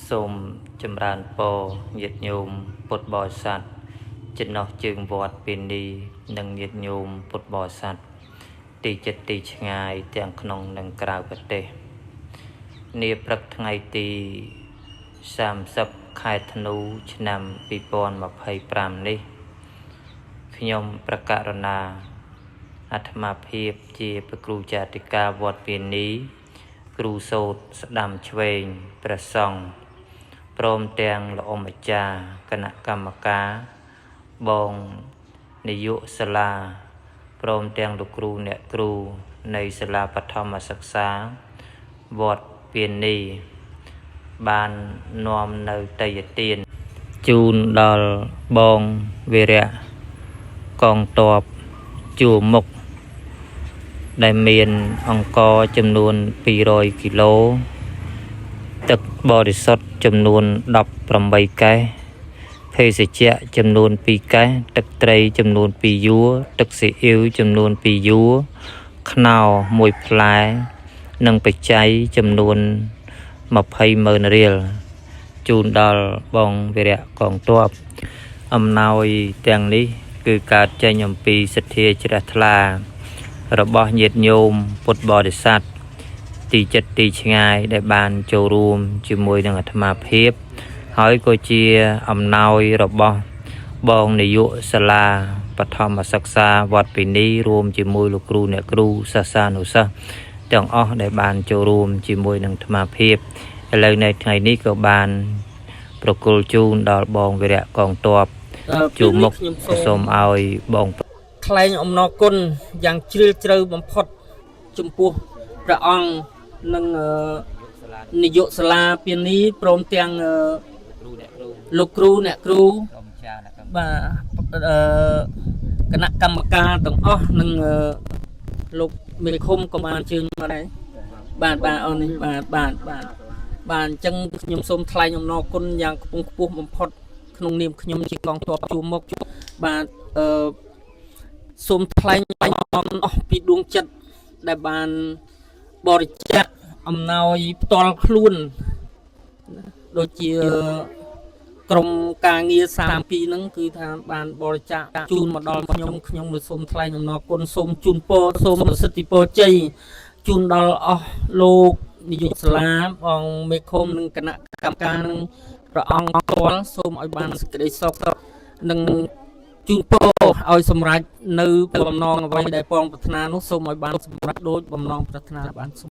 សូមចម្រើនពរញាតិញោមពុទ្ធបរិស័ទចំណោះជើងវត្តពានីនិងញាតិញោមពុទ្ធបរិស័ទទីចិត្តទីឆ្ងាយទាំងក្នុងនិងក្រៅប្រទេសនាព្រឹកថ្ងៃទី30ខែធ្នូឆ្នាំ2025នេះខ្ញុំប្រកាសណាអាត្មាភាពជាព្រះគ្រូចាតិកាវត្តពានីគ្រូសូត្រស្ដាំឆ្វេងព្រះសង្ឃព្រមទាំងលោកអម្ចាស់គណៈកម្មការបងនាយកសាលាព្រមទាំងលោកគ្រូអ្នកគ្រូនៃសាលាបឋមសិក្សាវត្តពានីបាននាំនៅតេយ្យទានជូនដល់បងវីរៈកងទ័ពជួរមុខដែលមានអង្គចំនួន200គីឡូទឹកបរិសុទ្ធចំនួន18កេសភេសជ្ជៈចំនួន2កេសទឹកត្រីចំនួន2យួរទឹកស៊ីអ៊ីវចំនួន2យួរខ្នោ1ផ្លែនិងបច្ច័យចំនួន200,000រៀលជូនដល់បងវីរៈកងទ័ពអំណោយទាំងនេះគឺកើតចេញអំពីសទ្ធាជ្រះថ្លារបស់ញាតិញោមពុទ្ធបរិស័ទទីចិត្តទីឆ្ងាយដែលបានចូលរួមជាមួយនឹងអាត្មាភាពហើយក៏ជាអំណោយរបស់បងនាយកសាលាបឋមសិក្សាវត្តពិនីរួមជាមួយលោកគ្រូអ្នកគ្រូសិស្សានុសិស្សទាំងអស់ដែលបានចូលរួមជាមួយនឹងអាត្មាភាពឥឡូវនៅថ្ងៃនេះក៏បានប្រគល់ជូនដល់បងវីរៈកងទ័ពជួរមុខ ខ្ញុំ ក៏សូមឲ្យបង ថ្លែងអំណរគុណយ៉ាងជ្រាលជ្រៅបំផុតចំពោះព្រះអង្គនិងនាយកសាលាពានីព្រមទាំងលោកគ្រូអ្នកគ្រូបាទអឺគណៈកម្មការទាំងអស់និងលោកមេឃុំក៏បានជើញមកដែរបាទបាទអូននេះបាទបាទបាទបាទអញ្ចឹងខ្ញុំសូមថ្លែងអំណរគុណយ៉ាងខ្ពង់ខ្ពស់បំផុតក្នុងនាមខ្ញុំជាកងទ័ពជួរមុខបាទអឺសូមថ្លែងអស់ពីដួងចិត្តដែលបានបរិច្ចាគអំណោយផ្ទាល់ខ្លួនដូចជាក្រុមការងារ32ហ្នឹងគឺថាបានបរិច្ចាគជូនមកដល់ខ្ញុំខ្ញុំសូមថ្លែងអំណរគុណសូមជូនពរសូមប្រសិទ្ធិពរជ័យជូនដល់អស់លោកនាយកសាលាបងមេឃុំនិងគណៈកម្មការនឹងព្រះអង្គផ្ទាល់សូមឲ្យបានសេចក្តីសុខនិងជូនពរឲ្យសម្រេចនៅបំណងអ្វីដែលពងប្រាថ្នានោះសូមឲ្យបានសម្រេចដូចបំណងប្រាថ្នាបានសូម